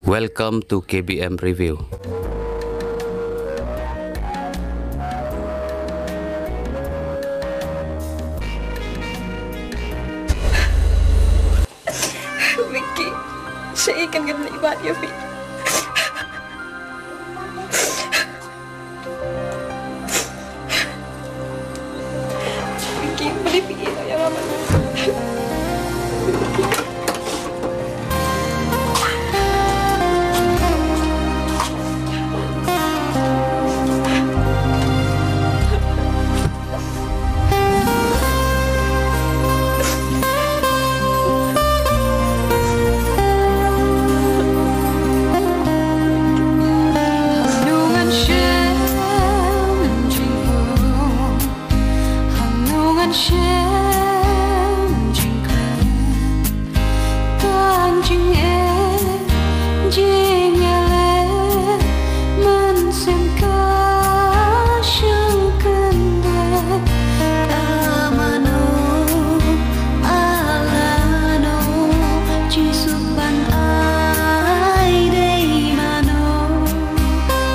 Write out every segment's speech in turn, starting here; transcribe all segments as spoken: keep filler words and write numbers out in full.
Welcome to K B M Review. Vicky, shaei kan ngan leit wad ïa phi? Vicky, balei phi ïeh ïa nga mano? Tang jingeh, jingïaleh, mynsiem ka shong kyndit. A mano, a lano, jingsuk ban ai dei mano.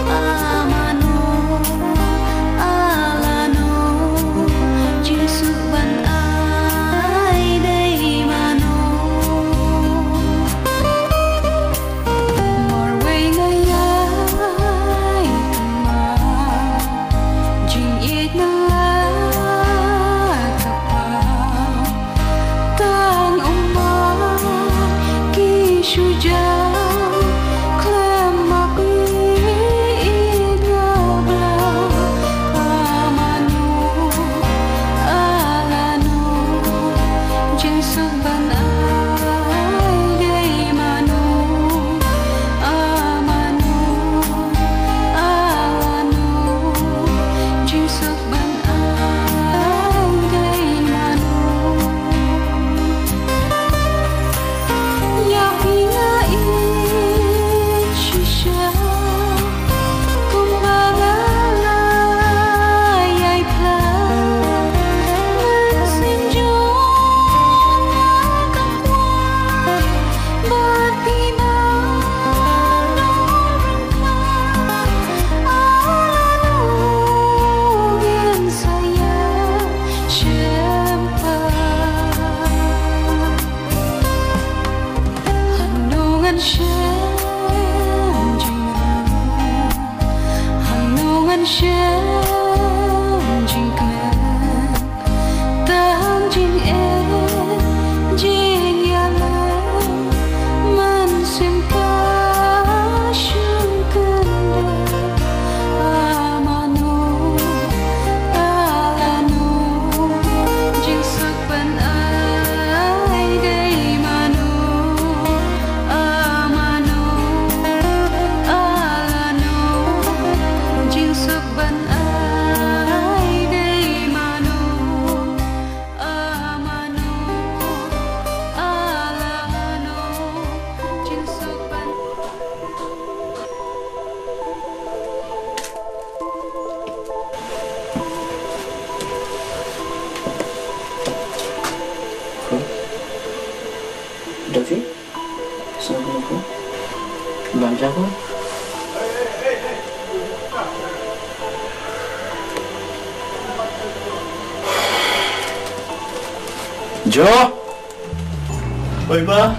A mano, a lano, jingsuk ban ai dei mano. Marwei nga ïai kynmaw jingïeit na la ka paw. Tang ummat ki shu jaw khlem ma phi ïeit nga bla. A mano, a lano, jingsuk ban ai dei mano. A mano, a lano, jingsuk ban ai dei mano. Ïa phi nga ïeit shisha, kumba nga la ïai pla. Mynsiem jong nga ka kwah bad phi na nongrim. A lano, ngin sa ïashem pat. Hangno ngan shem jingmut, hangno ngan shem jingkmen. Tang jingeh, jingïaleh, mynsiem ka shong kyndit. A mano, a lano, jingsuk ban ai dei mano. A mano, a lano, jingsuk ban ai dei mano. A mano, a lano, jingsuk ban. Davi? Assalamualaikum. Belanja apa? Jo. Oi, ba.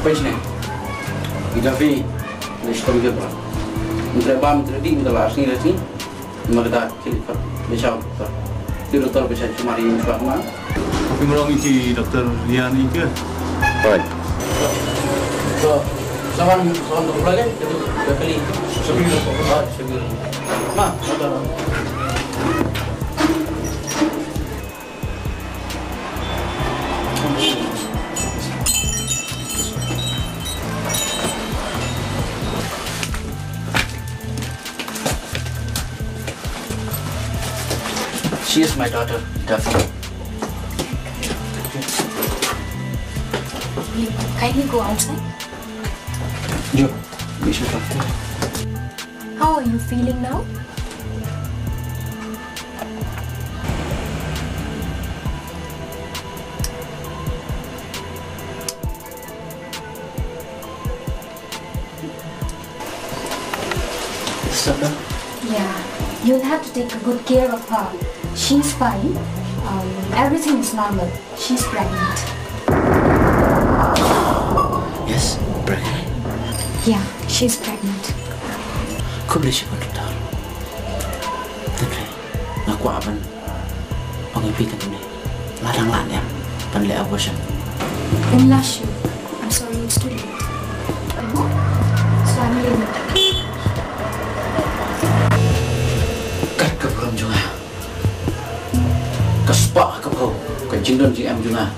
Oi, sini. Ida fi. Ni stom ke ba. Mentre ba, mentre di, mentre la sini, la sini. Magda, kili fa. Bishau, fa. Di doktor bishau cuma di shuwa ma. Phi mrong ïa ki doktor Rian ïa ki. Oi. So, sawan, sawan doktor lagi. Doktor kali. Sabir. Ah, sabir. Ma, doktor. She is my daughter, Daphne. Kindly go outside. Jo, we should talk. How are you feeling now? Sir, yeah, you'll have to take a good care of her. She's fine. Um, everything is normal. She's pregnant. Yes, pregnant. Yeah, she's pregnant. Khublei shibun, doctor. Khublei. Nga kwah ban ong ïa phi kane. Lada nga lah ne em ban leh abortion? Unless you, I'm sorry, it's too late. So I'm leaving. Kat ka burom jong nga ka spah ka phew ka jingdon jingem jong nga.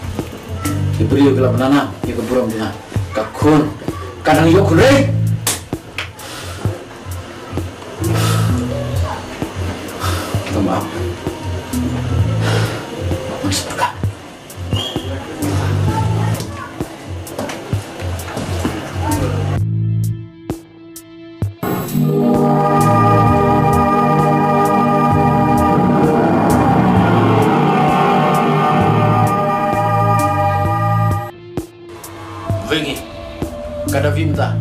Ki briew ki la pynanam ïa ka burom jong nga. Ka khun ka dang ïoh khun rei. Tama. Masuk ka. Wei ngi, ka Davi mynta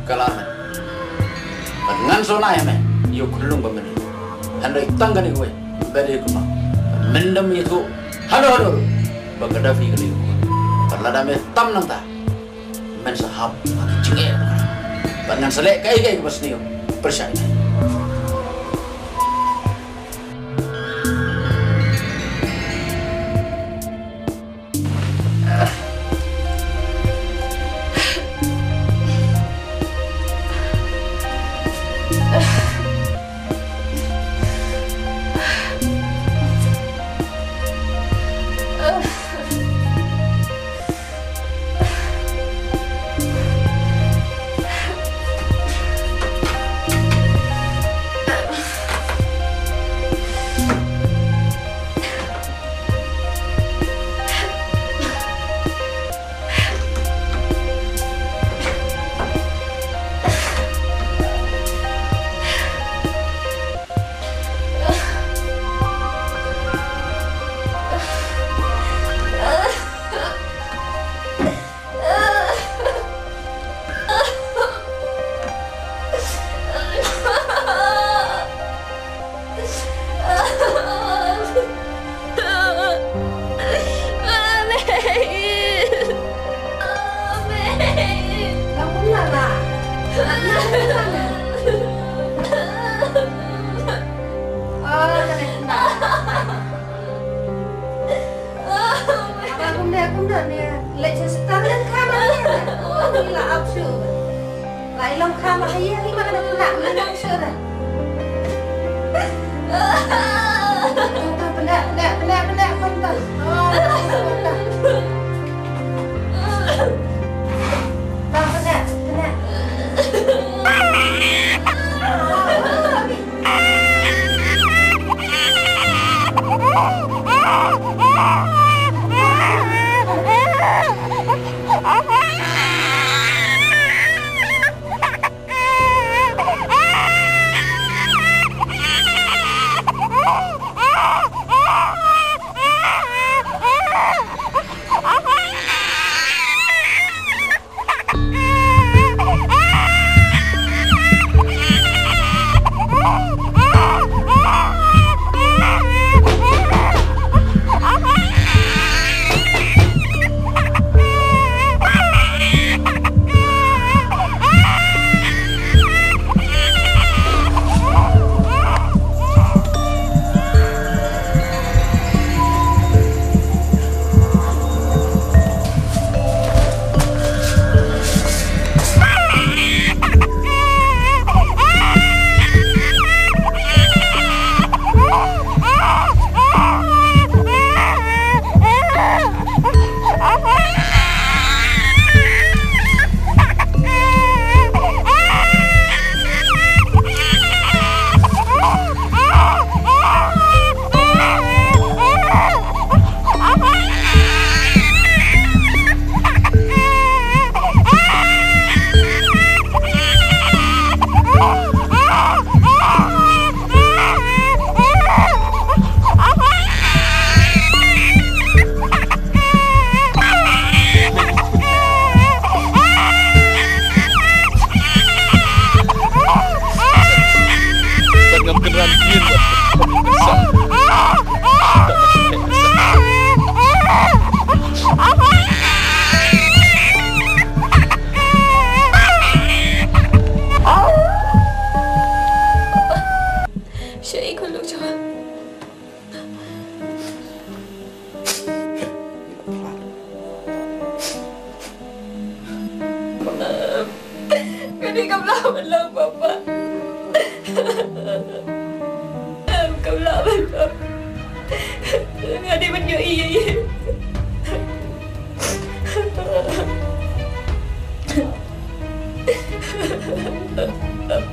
ka la armet. Bad ngan sa wan ai ha me ïa u khyllung ba me dei. Hynrei tang kane kawei ba dei kumno, men dang ïathuh haduh haduh ruh ba ka Davi ka dei u khun. Bad lada me tam nangta, men sa hap ha ki jingeh. Bad ngan sa leh kaei kaei kaba sniew pyrshah ïa me. Kumne, kumne, ne. Leit sha stan lem kham ha ïing. Ngi la ap shuh. Lai long kham ha ïing, ngi ma ka dang khynnah, ngi long shuh re. Pyneh, pyneh, pyneh, pyneh, pyneh. Oh, pyneh. Pyneh, pyneh. Dei kam lah ban long, Papa. Em, kam lah ban long. Nga dei ban ïohi ïa i.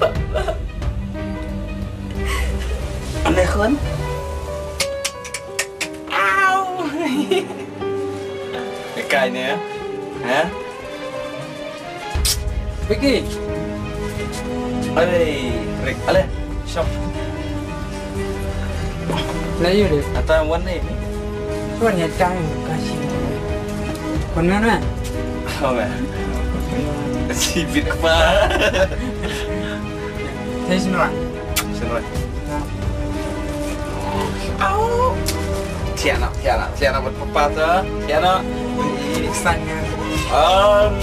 Papa. Ane khun. Au. Ikai ne, ha? Vicky. Ale, Rick, ale. Shop. Na yu de. Ata wan ne. Wan ya tang ka shi. Kon na na. Oh, man. Si bit kpa. Thanks, no. Sino. Au. Tiana, Tiana, Tiana buat papa tu. Tiana. Sana. Um,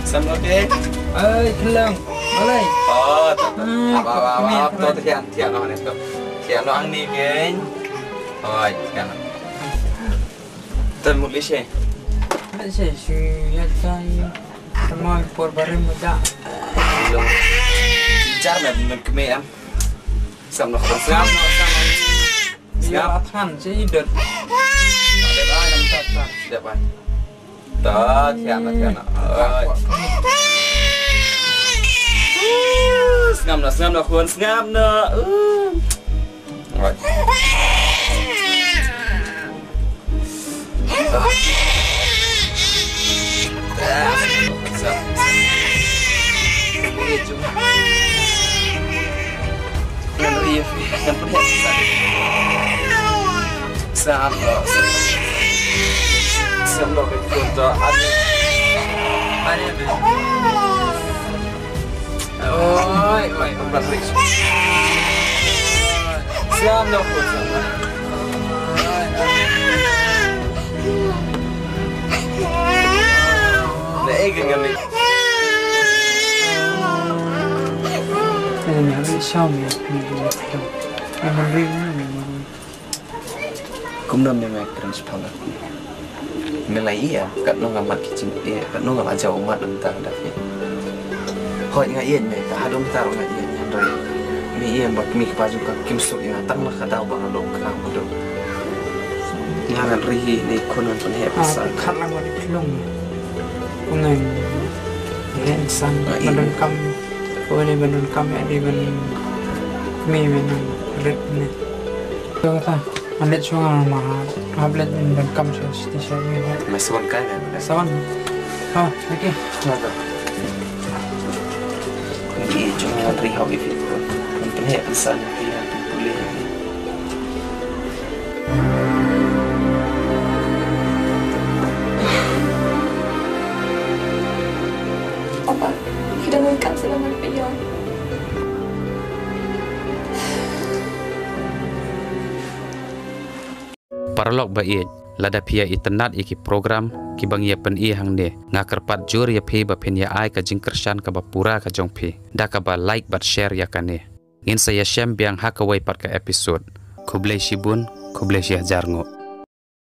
sama ke? Ai, kelang. Alai. Oh, tu, tu. Hmm, apa, apa, apa, apa, tu, Tiana, Tiana, ni tu. Tiana ang ni, geng. Oi, Tiana. Tan mut li she. Ai, she, shu, ya, tan. Tama por barim da. Long. Jar na, na kme am. Sam no, sam no, sam no. Iya, atan, si idot. Ada ba, nam tat, tat. Siap, ba. Tat, siap, siap. Oi. Sngam no, sngam no, khun, sngam no. Uh. Oi. Oi, oi, oi. Sam no khun, sam no. Na egen ngan ni. Ene me ave shau me. Ene me ring me. Kumno me me kren sha pha la. Me la ïa, katno nga mat ki jingïa, katno nga la jaw mat nangta da phi. Hooid nga ïeit me, ka haduh mynta ruh nga ïeit, hynrei me ïa ba kmie kpa jong ka kim suk ïa nga tang ma ka daw ba nga duk khnang ba duk. Nga ngan ri hi ne khun ngan pynheh pynsan. Khat lang ba dei khlung. Kumne. Ïa insan ba donkam. Kumne ba donkam ïa dei ban kmie me ngan rit ne. Kata. Ande chunga ma ha, ha blet ban kam chunga siti chunga. Mas wan kai na. Sawan. Ha, okay. Nada. Ni chunga ri hau ifi. Kan pene pesan ni pule. Papa, kita mau ikan selama di pejam. Paralok ba ïeit, lada phi ïa itynnad ïa ki program kiba ngi ïa pyni hangne, nga kyrpad jur ïa phi ba phin ïa ai ka jingkyrshan kaba pura ka jong phi da kaba like bad share ïa kane. Ngin sa ïashem biang ha kawei pat ka episode. Khublei shibun, khublei shihajar nguh.